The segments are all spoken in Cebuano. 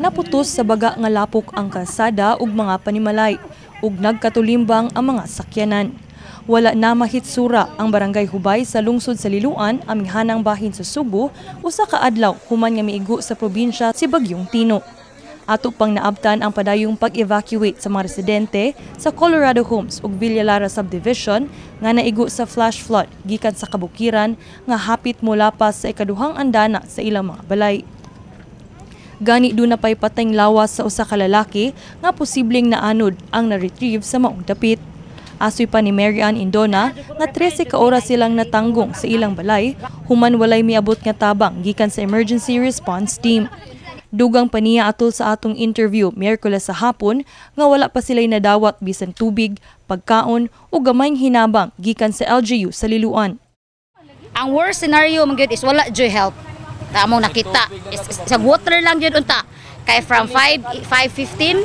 naputos sa baga nga lapok ang kalsada ug mga panimalay ug nagkatulimbang ang mga sakyanan. Wala na mahitsura ang Barangay Hubay sa lungsod sa Liloan, amihanang bahin sa Sugbo, usa ka adlaw human nga miigo sa probinsya si Bagyong Tino. Ato pang naabtan ang padayong pag-evacuate sa mga residente sa Colorado Homes ug Villa Lara Subdivision nga naigo sa flash flood gikan sa kabukiran nga hapit molapas sa ikaduhang andana sa ilang mga balay. Gani duna pay patayng lawas sa usa ka lalaki nga posibleng naanod ang na-retrieve sa maong dapit. Asoy pa ni Mary Ann Indona nga 13 ka oras silang natanggong sa ilang balay human walay miabot nga tabang gikan sa emergency response team. Dugang pa niya atol sa atong interview Miyerkules sa hapon nga wala pa sila'y nadawat bisan tubig, pagkaon o gamayng hinabang gikan sa LGU sa Liloan. Ang worst scenario man gyud is wala joy help. Ta among nakita is, sa water lang gyud unta. Kay from 5 5:15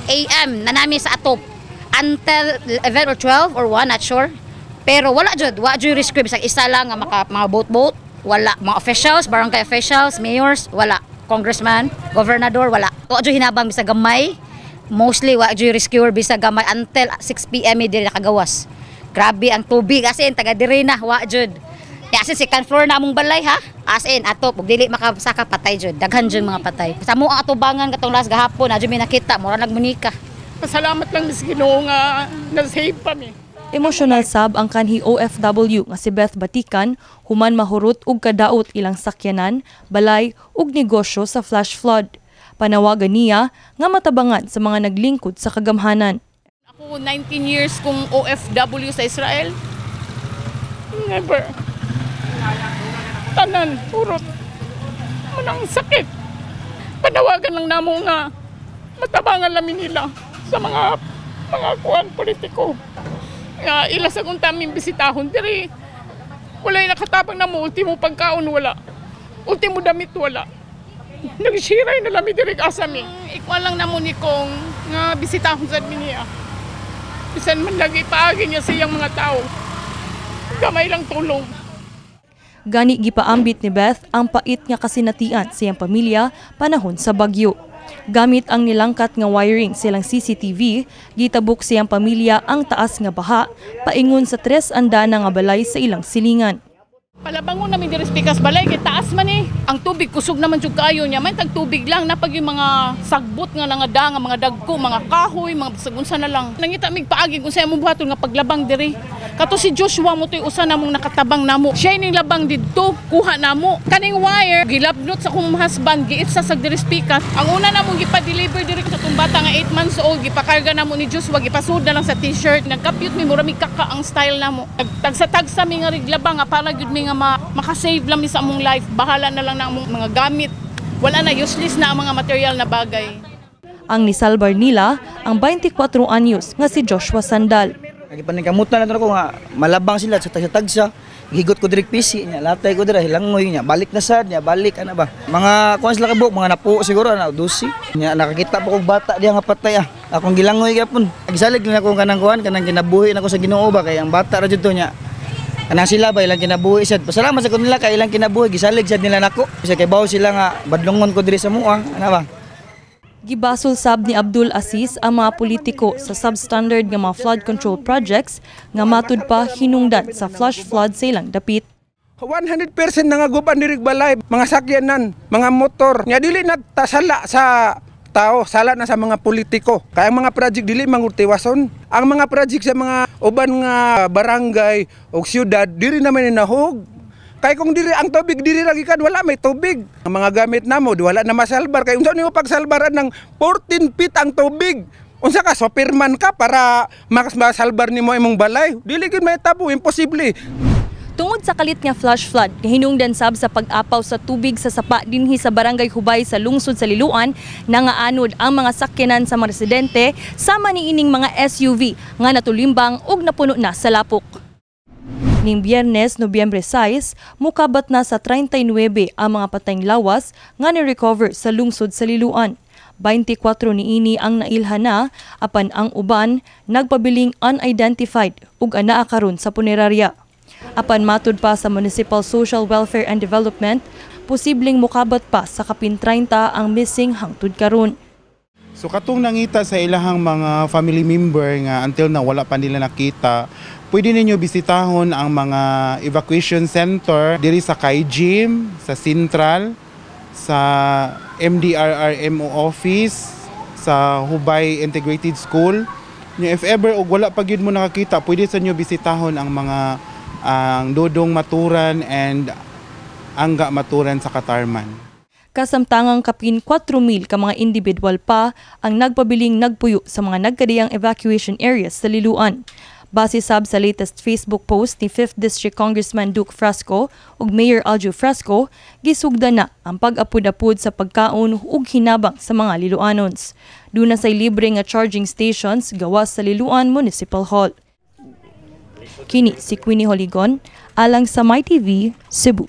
AM na nami sa atop until 11 or 12 or 1, not sure. Pero wala jud, wa jud rescue bisag isa lang nga maka, mga boat boat, wala mga officials, barangay officials, mayors, wala. Congressman, gobernador, wala. Wa jud hinabang bisag gamay. Mostly wa jud rescuer bisag gamay until 6 PM diri nakagawas. Grabe ang tubig, as in taga diri na wa jud. Ya, as in second floor na among balay ha. As in ato pag dili makasaka, patay jud. Daghan jud mga patay. Sa mo ang atubangan katong last gahapon, na jud mi nakita mura nagmunika. Pasalamat lang sa Ginoo nga na-save pa mi. Emosyonal sab ang kanhi OFW nga si Beth Batikan human mahurot og kadaot ilang sakyanan, balay ug negosyo sa flash flood. Panawagan niya nga matabangan sa mga naglingkod sa kagamhanan. Ako, 19 years kong OFW sa Israel. Never. Tanan, hurot. Manang sakit. Panawagan lang namo nga matabangan namin nila sa mga kuan politiko. Nga ila sa kung taming bisitahon diri. Walay nakatabang namo, ultimo pagkaon wala. Ultimo damit wala. Nagsiray na lami diri asa mi. Ikuan lang namo ni kong nga bisitahon sa niya. Bisan man lagi paagi niya sa iyang mga tao. Gamay lang tulong. Gani gipaambit ni Beth ang pait nga kasinatian sa iyang pamilya panahon sa bagyo. Gamit ang nilangkat nga wiring silang CCTV, gitabok siyang pamilya ang taas nga baha paingon sa tres andana nga balay sa ilang silingan. Palabangon namin diri sa pikas balay kay taas man eh. Ang tubig kusog naman jud kaayo niya. May tag tubig lang napag yung mga sagbot nga nangada nga mga dagko, mga kahoy, mga bisag unsa na lang. Nangita mig paagi kung sa among buhaton nga paglabang diri. Kato si Joshua mo to'y usa namong nakatabang namo. Siya ning labang didto, kuha namo. Kaning wire gilabnot sa akong husband, giitsa sa diri sa pikas. Ang una namong gipa-deliver diri sa atong bata nga 8 months old, gipakarga namo ni Joshua, gipasud na lang sa T-shirt. Nagkapyot mi, mura mi kaka ang style namo. Tagsa-tagsa mi nga riglabang nga para gyud mi nga makasave lang mi sa among life. Bahala na lang na among mga gamit. Wala na, useless na ang mga material na bagay. Ang nisalbar nila ang 24 anyos nga si Joshua Sandal. Gipaningkamutan na ko nga malabang sila sa tagsa-tagsa. Higot ko direk PC niya, latay ko dira hilangoy niya, balik na sad niya, balik ana ba. Mga kuan sila kabuk, mga napo siguro na 12. Nya nakakita pa kog bata diha nga patay ah. Akong gilangoy gyapon. Gisalig na akong kanang kuan, kanang kinabuhi nako sa Ginoo ba kay ang bata ra jud to niya. Kanang sila ba ilang kinabuhi sad. Pasalamat sa ko nila kay ilang kinabuhi gisalig sad nila nako. Bisa kay bawo sila nga badlongon ko diri sa mua, ana ba. Gibasol sab ni Abdul Aziz ang mga politiko sa substandard nga mga flood control projects nga matud pa hinungdan sa flash flood sa ilang dapit. 100% nangaguban diri balay, mga sakyanan, mga motor. Nya dili na tasala sa tao, sala na sa mga politiko. Kaya ang mga project dili mangurtiwason. Ang mga project sa mga uban nga barangay o syudad diri naman nahog. Kay kung diri ang tubig diri ra gikan, wala may tubig. Ang mga gamit namo di wala na masalbar kay unsa nimo pagsalbaran ng 14 feet ang tubig? Unsa ka, superman ka para masalbar nimo imong balay? Dili gyud mahitabo, imposible. Tungod sa kalit nga flash flood, hinungdan sab sa pag-apaw sa tubig sa sapa dinhi sa Barangay Hubay sa lungsod sa Liloan, nangaanod ang mga sakyanan sa mga residente sama niining mga SUV nga natulimbang ug napuno na sa lapok. Ning Biyernes, Nobyembre 6, mukabat na sa 39 ang mga patayng lawas nga ni-recover sa lungsod sa Liloan. 24 niini ang nailhan na apan ang uban nagpabiling unidentified ug anaa karon sa punerarya. Apan matud pa sa Municipal Social Welfare and Development, posibleng mukabat pa sa kapin 30 ang missing hangtod karon. So katong nangita sa ilahang mga family member nga until na wala pa nila nakita, pwede ninyo bisitahon ang mga evacuation center diri sa Kai Gym, sa Central, sa MDRRMO office, sa Hubay Integrated School. Nya if ever og wala pa gyud mo nakakita, pwede sa inyo bisitahon ang mga ang Dodong Maturan and Angga Maturan sa Katarman. Kasamtangang kapin 4,000 ka mga individual pa ang nagpabiling nagpuyo sa mga nagkadiyang evacuation areas sa Liloan. Base sab sa latest Facebook post ni 5th District Congressman Duke Frasco ug Mayor Aljo Frasco, gisugda na ang pag-apud-apud sa pagkaon ug hinabang sa mga Liloanons. Duna say libre nga charging stations gawas sa Liloan Municipal Hall. Kini si Queenie Holigon, alang sa MyTV, Cebu.